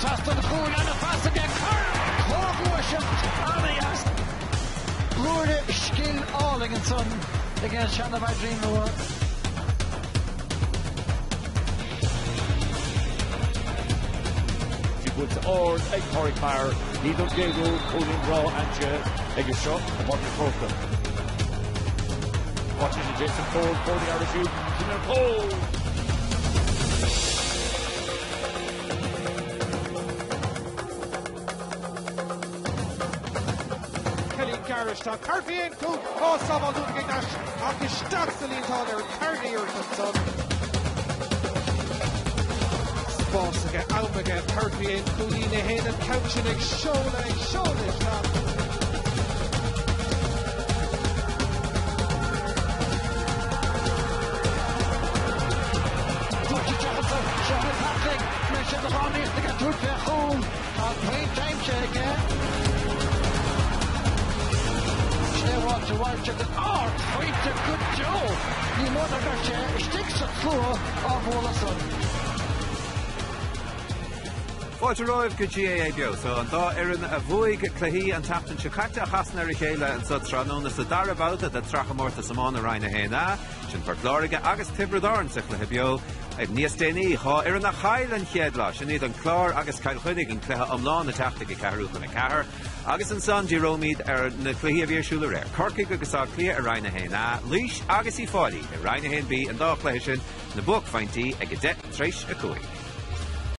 Trasna an chúil, ana-phas aige, cor! Comhghluaiseacht ana-dheas. Blúire scil álainn ansan ag an seana-mhaidrín rua. Bhí buailte ard ag Pádraig Maher, ní don gcéad uair, cúilín breá aimsithe aige seo i bPáirc an Chrócaigh. Faighte ag Jason Forde, Forde ar siúl, sin ar chúl! Kelly Garrish tá Carthy in cú á sábháil dúinn ag Nash ach isteach sa líontán ar an tarna iarracht ansan. Spás aige, am aige, Carthy in cúilín a haon an ceann sin ag seoladh, ag seoladh isteach. Tá pointe aimsithe aige. Sléibhte Walsh agus ardphointe go deo! Ní mór go raibh sé istigh sa tslua á bhualadh san. Fáilte romhaibh go GAA Beo. So an dá fhoireann a bhuaigh cluichí an tseachtain seo caite a chasann ar a chéile anseo tráthnóna sa dara babhta de Shraithchomórtas Iomána Roinn 1A. Sin Port Láirge agus Tiobraid Árann sa chluiche beo. Níos déanaí, 2 fhoireann a chaill an chéad lá, sin iad an Clár agus Cill Chainnigh, an cluiche iomlán ag teacht ag a ceathrú chun a ceathair. Agus ansan díreoimid ar na cluichí a bhí ar siúl aréir, Corcaigh agus Áth Cliath i Roinn 1A, Laois agus Uíbh Fhailí i Roinn 1B, an dá chluiche sin, na buaicphointí ag 5:10.